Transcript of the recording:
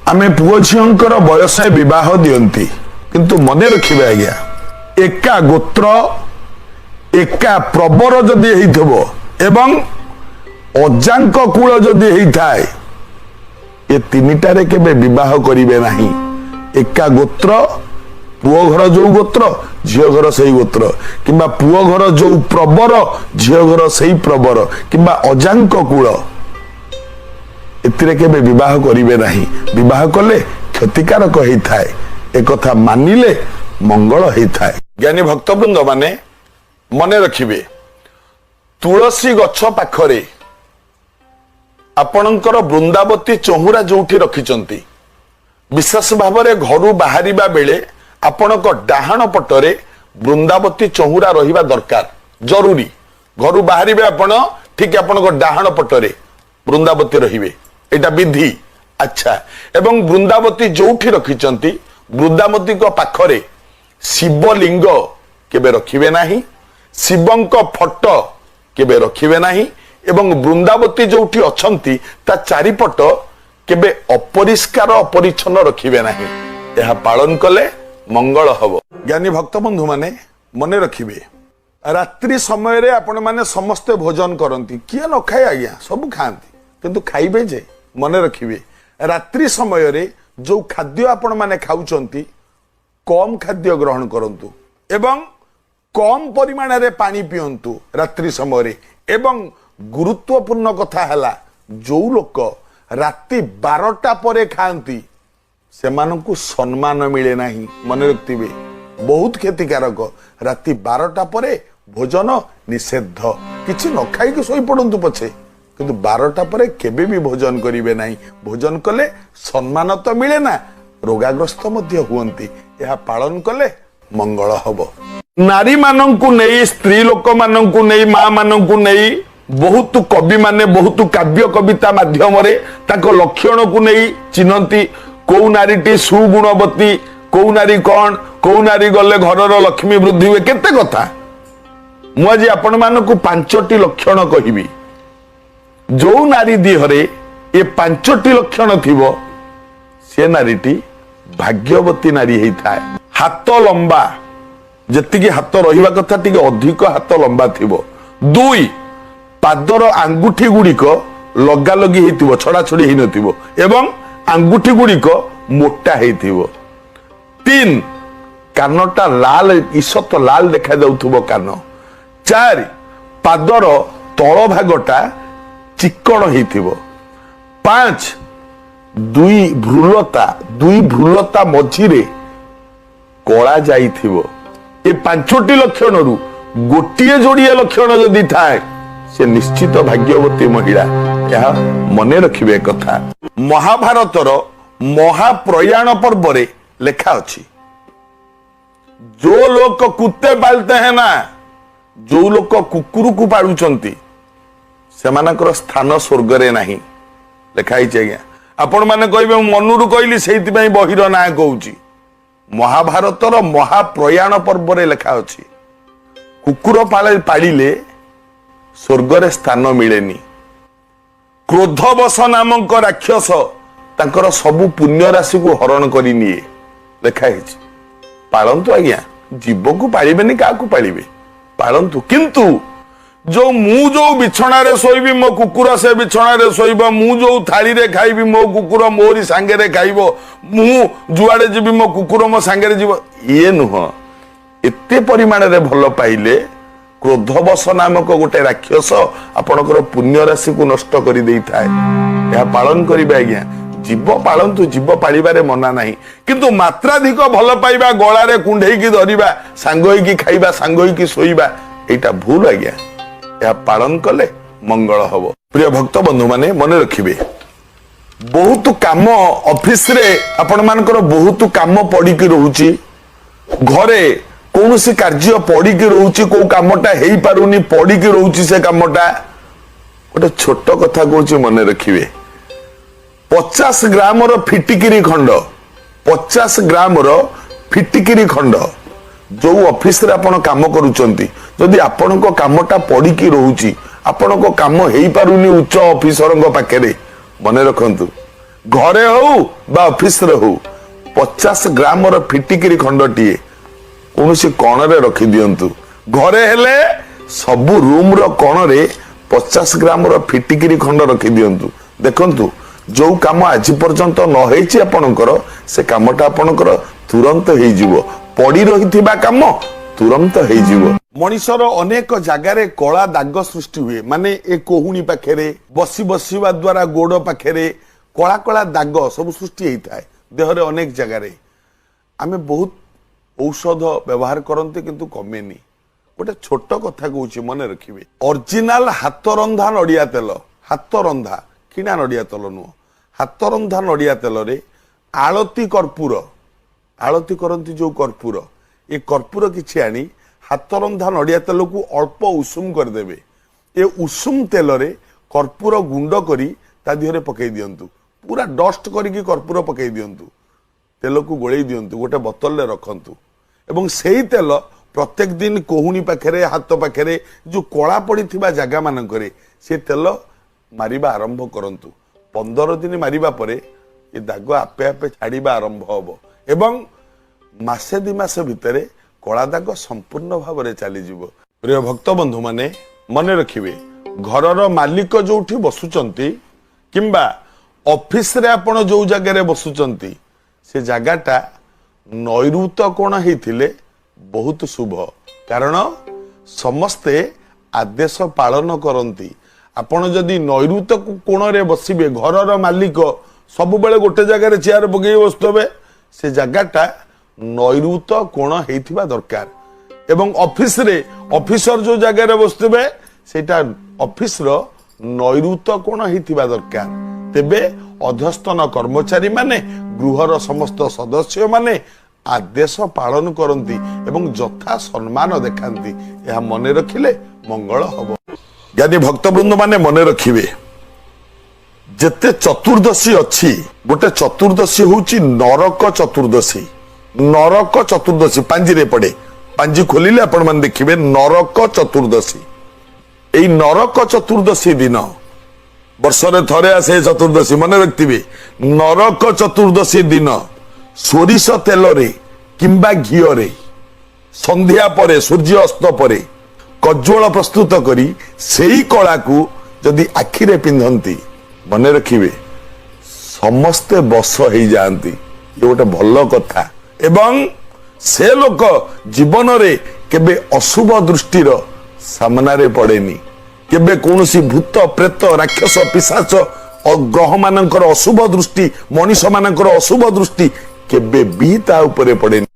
ଆମେ ପୁଅ ଝିଅଙ୍କର ବୟସ ବିବାହ ଦିଅନ୍ତି, କିନ୍ତୁ ମନେ ରଖିବେ ଆଜ୍ଞା, ଏକା ଗୋତ୍ର ଏକା ପ୍ରବର ଯଦି ହେଇଥିବ ଏବଂ ଅଜାଙ୍କ କୂଳ ଯଦି ହେଇଥାଏ, ଏ ତିନିଟାରେ କେବେ ବିବାହ କରିବେ ନାହିଁ। ଏକା ଗୋତ୍ର, ପୁଅ ଘର ଯୋଉ ଗୋତ୍ର ଝିଅ ଘର ସେଇ ଗୋତ୍ର, କିମ୍ବା ପୁଅ ଘର ଯୋଉ ପ୍ରବର ଝିଅ ଘର ସେଇ ପ୍ରବର, କିମ୍ବା ଅଜାଙ୍କ କୂଳ, ଏଥିରେ କେବେ ବିବାହ କରିବେ ନାହିଁ। ବିବାହ କଲେ କ୍ଷତିକାରକ ହେଇଥାଏ। ଏକଥା ମାନିଲେ ମଙ୍ଗଳ ହେଇଥାଏ। ଜ୍ଞାନୀ ଭକ୍ତବୃନ୍ଦ ମାନେ ମନେ ରଖିବେ, ତୁଳସୀ ଗଛ ପାଖରେ ଆପଣଙ୍କର ବୃନ୍ଦାବତୀ ଚଉରା ଯୋଉଠି ରଖିଛନ୍ତି, ବିଶେଷ ଭାବରେ ଘରୁ ବାହାରିବା ବେଳେ ଆପଣଙ୍କ ଡାହାଣ ପଟରେ ବୃନ୍ଦାବତୀ ଚଉରା ରହିବା ଦରକାର, ଜରୁରୀ। ଘରୁ ବାହାରିବେ ଆପଣ, ଠିକ ଆପଣଙ୍କ ଡାହାଣ ପଟରେ ବୃନ୍ଦାବତୀ ରହିବେ, ଏଇଟା ବିଧି। ଆଚ୍ଛା, ଏବଂ ବୃନ୍ଦାବତୀ ଯୋଉଠି ରଖିଛନ୍ତି, ବୃନ୍ଦାବତୀଙ୍କ ପାଖରେ ଶିବଲିଙ୍ଗ କେବେ ରଖିବେ ନାହିଁ, ଶିବଙ୍କ ଫଟୋ କେବେ ରଖିବେ ନାହିଁ ଏବଂ ବୃନ୍ଦାବତୀ ଯୋଉଠି ଅଛନ୍ତି ତା ଚାରିପଟ କେବେ ଅପରିଷ୍କାର ଅପରିଚ୍ଛନ୍ନ ରଖିବେ ନାହିଁ। ଏହା ପାଳନ କଲେ ମଙ୍ଗଳ ହବ। ଜ୍ଞାନୀ ଭକ୍ତ ବନ୍ଧୁ ମାନେ ମନେ ରଖିବେ, ରାତ୍ରି ସମୟରେ ଆପଣମାନେ ସମସ୍ତେ ଭୋଜନ କରନ୍ତି। କିଏ ନ ଖାଏ ଆଜ୍ଞା? ସବୁ ଖାଆନ୍ତି। କିନ୍ତୁ ଖାଇବେ ଯେ, ମନେ ରଖିବେ, ରାତ୍ରି ସମୟରେ ଯୋଉ ଖାଦ୍ୟ ଆପଣମାନେ ଖାଉଛନ୍ତି, କମ ଖାଦ୍ୟ ଗ୍ରହଣ କରନ୍ତୁ ଏବଂ କମ ପରିମାଣରେ ପାଣି ପିଅନ୍ତୁ ରାତ୍ରି ସମୟରେ। ଏବଂ ଗୁରୁତ୍ୱପୂର୍ଣ୍ଣ କଥା ହେଲା, ଯୋଉ ଲୋକ ରାତି 12ଟା ପରେ ଖାଆନ୍ତି, ସେମାନଙ୍କୁ ସମ୍ମାନ ମିଳେ ନାହିଁ। ମନେ ରଖିଥିବେ, ବହୁତ କ୍ଷତିକାରକ। ରାତି 12ଟା ପରେ ଭୋଜନ ନିଷେଧ। କିଛି ନ ଖାଇକି ଶୋଇପଡନ୍ତୁ ପଛେ, କିନ୍ତୁ 12ଟା ପରେ କେବେ ବି ଭୋଜନ କରିବେ ନାହିଁ। ଭୋଜନ କଲେ ସମ୍ମାନ ତ ମିଳେ ନା, ରୋଗାଗ୍ରସ୍ତ ମଧ୍ୟ ହୁଅନ୍ତି। ଏହା ପାଳନ କଲେ ମଙ୍ଗଳ ହବ। ନାରୀମାନଙ୍କୁ ନେଇ, ସ୍ତ୍ରୀ ଲୋକମାନଙ୍କୁ ନେଇ, ମା ମାନଙ୍କୁ ନେଇ ବହୁତ କବି ମାନେ ବହୁତ କାବ୍ୟ କବିତା ମାଧ୍ୟମରେ ତାଙ୍କ ଲକ୍ଷଣକୁ ନେଇ ଚିହ୍ନନ୍ତି, କୋଉ ନାରୀଟି ସୁଗୁଣବତୀ, କୋଉ ନାରୀ କଣ, କୋଉ ନାରୀ ଗଲେ ଘରର ଲକ୍ଷ୍ମୀ ବୃଦ୍ଧି ହୁଏ, କେତେ କଥା। ମୁଁ ଆଜି ଆପଣମାନଙ୍କୁ ପାଞ୍ଚଟି ଲକ୍ଷଣ କହିବି। ଯୋଉ ନାରୀ ଦିହରେ ଏ ପାଞ୍ଚଟି ଲକ୍ଷଣ ଥିବ, ସେ ନାରୀଟି ଭାଗ୍ୟବତୀ ନାରୀ ହେଇଥାଏ। ହାତ ଲମ୍ବା, ଯେତିକି ହାତ ରହିବା କଥା ଟିକେ ଅଧିକ ହାତ ଲମ୍ବା ଥିବ। ଦୁଇ, ପାଦର ଆଙ୍ଗୁଠି ଗୁଡ଼ିକ ଲଗାଲଗି ହେଇଥିବ, ଛଡାଛଡି ହେଇନଥିବ ଏବଂ ଆଙ୍ଗୁଠି ଗୁଡ଼ିକ ମୋଟା ହେଇଥିବ। ତିନି, କାନଟା ଲାଲ, ଈଷତ ଲାଲ ଦେଖାଯାଉଥିବ କାନ। ଚାରି, ପାଦର ତଳ ଭାଗଟା ଚିକଣ ହେଇଥିବ। ପାଞ୍ଚ, ଦୁଇ ଭ୍ରୁଲତା ମଝିରେ କଳା ଯାଇଥିବ। ଏ ପାଞ୍ଚଟି ଲକ୍ଷଣରୁ ଗୋଟିଏ ଯୋଡ଼ିଏ ଲକ୍ଷଣ ଯଦି ଥାଏ, ସେ ନିଶ୍ଚିତ ଭାଗ୍ୟବତୀ ମହିଳା। ଏହା ମନେ ରଖିବେ କଥା। ମହାଭାରତର ମହାପ୍ରୟାଣ ପର୍ବରେ ଲେଖା ଅଛି, जो लोग कुत्ते पालते हैं ନା, ଯୋଉ ଲୋକ କୁକୁରକୁ ପାଳୁଛନ୍ତି, ସେମାନଙ୍କର ସ୍ଥାନ ସ୍ୱର୍ଗରେ ନାହିଁ। ଲେଖା ହେଇଛି ଆଜ୍ଞା। ଆପଣ ମାନେ କହିବେ ମୁଁ ମନରୁ କହିଲି, ସେଇଥିପାଇଁ ବହିର ନାଁ କହୁଛି। ମହାଭାରତର ମହାପ୍ରୟାଣ ପର୍ବରେ ଲେଖା ଅଛି, କୁକୁର ପାଳିଲେ ସ୍ୱର୍ଗରେ ସ୍ଥାନ ମିଳେନି। କ୍ରୋଧବଶ ନାମକ ରାକ୍ଷସ ତାଙ୍କର ସବୁ ପୁଣ୍ୟ ରାଶିକୁ ହରଣ କରି ନିଏ। ଲେଖା ହେଇଛି। ପାଳନ୍ତୁ ଆଜ୍ଞା। ଜୀବକୁ ପାଳିବେନି, କାହାକୁ ପାଳିବେ? ପାଳନ୍ତୁ। କିନ୍ତୁ ଯୋଉ ମୁଁ ଯୋଉ ବିଛଣାରେ ଶୋଇବି, ମୋ କୁକୁର ସେ ବିଛଣାରେ ଶୋଇବ। ମୁଁ ଯୋଉ ଥାଳିରେ ଖାଇବି, ମୋ କୁକୁର ମୋରି ସାଙ୍ଗରେ ଖାଇବ। ମୁଁ ଯୁଆଡେ ଯିବି, ମୋ କୁକୁର ମୋ ସାଙ୍ଗରେ ଯିବ, ଇଏ ନୁହଁ। ଏତେ ପରିମାଣରେ ଭଲ ପାଇଲେ କ୍ରୋଧବଶ ନାମକ ଗୋଟେ ରାକ୍ଷସ ଆପଣଙ୍କର ପୁଣ୍ୟ ରାଶିକୁ ନଷ୍ଟ କରିଦେଇଥାଏ। ଏହା ପାଳନ କରିବେ ଆଜ୍ଞା। ଜୀବ ପାଳନ୍ତୁ, ଜୀବ ପାଳିବାରେ ମନା ନାହିଁ, କିନ୍ତୁ ମାତ୍ରାଧିକ ଭଲ ପାଇବା, ଗଳାରେ କୁଣ୍ଢେଇକି ଧରିବା, ସାଙ୍ଗ ହେଇକି ଖାଇବା, ସାଙ୍ଗ ହେଇକି ଶୋଇବା, ଏଇଟା ଭୁଲ ଆଜ୍ଞା। ଏହା ପାଳନ କଲେ ମଙ୍ଗଳ ହବ। ପ୍ରିୟ ଭକ୍ତ ବନ୍ଧୁ ମାନେ ମନେ ରଖିବେ, ବହୁତ କାମ ଅଫିସରେ ଆପଣମାନଙ୍କର ବହୁତ କାମ ପଡିକି ରହୁଛି, ଘରେ କୌଣସି କାର୍ଯ୍ୟ ପଡିକି ରହୁଛି, କୋଉ କାମଟା ହେଇପାରୁନି, ପଡିକି ରହୁଛି ସେ କାମଟା। ଗୋଟେ ଛୋଟ କଥା କହୁଛି, ମନେ ରଖିବେ। 50 ଗ୍ରାମର ଫିଟିକିରି ଖଣ୍ଡ, 50 ଗ୍ରାମର ଫିଟିକିରି ଖଣ୍ଡ, ଯୋଉ ଅଫିସରେ ଆପଣ କାମ କରୁଛନ୍ତି, ଯଦି ଆପଣଙ୍କ କାମଟା ପଡିକି ରହୁଛି, ଆପଣଙ୍କ କାମ ହେଇପାରୁନି ଉଚ୍ଚ ଅଫିସରଙ୍କ ପାଖରେ, ମନେ ରଖନ୍ତୁ, ଘରେ ହଉ ବା ଅଫିସରେ ହଉ, 50 ଗ୍ରାମର ଫିଟିକିରି ଖଣ୍ଡଟିଏ କୌଣସି କଣରେ ରଖିଦିଅନ୍ତୁ। ଘରେ ହେଲେ ସବୁ ରୁମର କଣରେ 50 ଗ୍ରାମର ଫିଟିକିରି ଖଣ୍ଡ ରଖିଦିଅନ୍ତୁ। ଦେଖନ୍ତୁ, ଯୋଉ କାମ ଆଜି ପର୍ଯ୍ୟନ୍ତ ନ ହେଇଛି ଆପଣଙ୍କର, ସେ କାମଟା ଆପଣଙ୍କର ତୁରନ୍ତ ହେଇଯିବ। ପଡି ରହିଥିବା କାମ ତୁରନ୍ତ ହେଇଯିବ। ମଣିଷର ଅନେକ ଜାଗାରେ କଳା ଦାଗ ସୃଷ୍ଟି ହୁଏ। ମାନେ ଏ କହୁଣୀ ପାଖରେ, ବସି ବସିବା ଦ୍ୱାରା ଗୋଡ ପାଖରେ କଳା କଳା ଦାଗ ସବୁ ସୃଷ୍ଟି ହେଇଥାଏ ଦେହରେ ଅନେକ ଜାଗାରେ। ଆମେ ବହୁତ ଔଷଧ ବ୍ୟବହାର କରନ୍ତି, କିନ୍ତୁ କମେନି। ଗୋଟେ ଛୋଟ କଥା କହୁଛି, ମନେ ରଖିବେ। ଅରିଜିନାଲ ହାତ ରନ୍ଧା ନଡିଆ ତେଲ, ହାତ ରନ୍ଧା, କିଣା ନଡିଆ ତେଲ ନୁହଁ, ହାତ ରନ୍ଧା ନଡିଆ ତେଲରେ ଆଳତି କର୍ପୂର, ଆଳତି କରନ୍ତି ଯୋଉ କର୍ପୂର, ଏ କର୍ପୂର କିଛି ଆଣି ହାତ ରନ୍ଧା ନଡିଆ ତେଲକୁ ଅଳ୍ପ ଉଷୁମ କରିଦେବେ। ଏ ଉଷୁମ ତେଲରେ କର୍ପୂର ଗୁଣ୍ଡ କରି ତା ଦେହରେ ପକେଇ ଦିଅନ୍ତୁ। ପୁରା ଡଷ୍ଟ କରିକି କର୍ପୂର ପକେଇ ଦିଅନ୍ତୁ। ତେଲକୁ ଗୋଳେଇ ଦିଅନ୍ତୁ, ଗୋଟେ ବୋତଲରେ ରଖନ୍ତୁ ଏବଂ ସେଇ ତେଲ ପ୍ରତ୍ୟେକ ଦିନ କହୁଣୀ ପାଖରେ, ହାତ ପାଖରେ, ଯୋଉ କଳା ପଡ଼ିଥିବା ଜାଗା ମାନଙ୍କରେ ସେ ତେଲ ମାରିବା ଆରମ୍ଭ କରନ୍ତୁ। 15 ଦିନ ମାରିବା ପରେ ଏ ଦାଗ ଆପେ ଆପେ ଛାଡ଼ିବା ଆରମ୍ଭ ହବ ଏବଂ ମାସେ 2 ମାସ ଭିତରେ କଳା ଦାଗ ସମ୍ପୂର୍ଣ୍ଣ ଭାବରେ ଚାଲିଯିବ। ପ୍ରିୟ ଭକ୍ତ ବନ୍ଧୁମାନେ, ମନେ ରଖିବେ, ଘରର ମାଲିକ ଯୋଉଠି ବସୁଛନ୍ତି କିମ୍ବା ଅଫିସରେ ଆପଣ ଯୋଉ ଜାଗାରେ ବସୁଛନ୍ତି, ସେ ଜାଗାଟା ନୈଋତ କୋଣ ହେଇଥିଲେ ବହୁତ ଶୁଭ। କାରଣ ସମସ୍ତେ ଆଦେଶ ପାଳନ କରନ୍ତି। ଆପଣ ଯଦି ନୈଋତ କୋଣରେ ବସିବେ, ଘରର ମାଲିକ ସବୁବେଳେ ଗୋଟେ ଜାଗାରେ ଚେୟାର ପକେଇ ବସୁଥିବେ, ସେ ଜାଗାଟା ନୈଋତ କୋଣ ହେଇଥିବା ଦରକାର। ଏବଂ ଅଫିସରେ ଅଫିସର ଯୋଉ ଜାଗାରେ ବସୁଥିବେ, ସେଇଟା ଅଫିସର ନୈଋତ କୋଣ ହେଇଥିବା ଦରକାର। ତେବେ ଅଧସ୍ତନ କର୍ମଚାରୀ ମାନେ, ଗୃହର ସମସ୍ତ ସଦସ୍ୟ ମାନେ ଆଦେଶ ପାଳନ କରନ୍ତି ଏବଂ ଯଥା ସମ୍ମାନ ଦେଖାନ୍ତି। ଏହା ମନେ ରଖିଲେ ମଙ୍ଗଳ ହବ। ଜ୍ଞାନୀ ଭକ୍ତବୃନ୍ଦ ମାନେ, ମନେ ରଖିବେ, ଯେତେ ଚତୁର୍ଦ୍ଦଶୀ ଅଛି, ଗୋଟେ ଚତୁର୍ଦ୍ଦଶୀ ହଉଛି ନରକ ଚତୁର୍ଦ୍ଦଶୀ। ନରକ ଚତୁର୍ଦ୍ଦଶୀ ପାଞ୍ଜିରେ ପଡେ। ପାଞ୍ଜି ଖୋଲିଲେ ଆପଣମାନେ ଦେଖିବେ ନରକ ଚତୁର୍ଦ୍ଦଶୀ। ଏଇ ନରକ ଚତୁର୍ଦ୍ଦଶୀ ଦିନ, ବର୍ଷରେ ଥରେ ଆସେ ଏ ଚତୁର୍ଦ୍ଦଶୀ, ମନେ ରଖିଥିବେ, ନରକ ଚତୁର୍ଦ୍ଦଶୀ ଦିନ ସୋରିଷ ତେଲରେ କିମ୍ବା ଘିଅରେ ସନ୍ଧ୍ୟା ପରେ, ସୂର୍ଯ୍ୟ ଅସ୍ତ ପରେ କଜ୍ୱଳ ପ୍ରସ୍ତୁତ କରି ସେଇ କଳାକୁ ଯଦି ଆଖିରେ ପିନ୍ଧନ୍ତି, ମନେ ରଖିବେ, ସମସ୍ତେ ବଶ ହେଇଯାଆନ୍ତି। ଇଏ ଗୋଟେ ଭଲ କଥା। ଏବଂ ସେ ଲୋକ ଜୀବନରେ କେବେ ଅଶୁଭ ଦୃଷ୍ଟିର ସାମ୍ନାରେ ପଡେନି। କେବେ କୌଣସି ଭୂତ, ପ୍ରେତ, ରାକ୍ଷସ, ପିଶାଚ, ଗ୍ରହ ମାନଙ୍କର ଅଶୁଭ ଦୃଷ୍ଟି, ମଣିଷ ମାନଙ୍କର ଅଶୁଭ ଦୃଷ୍ଟି କେବେ ବି ତା ଉପରେ ପଡେନି।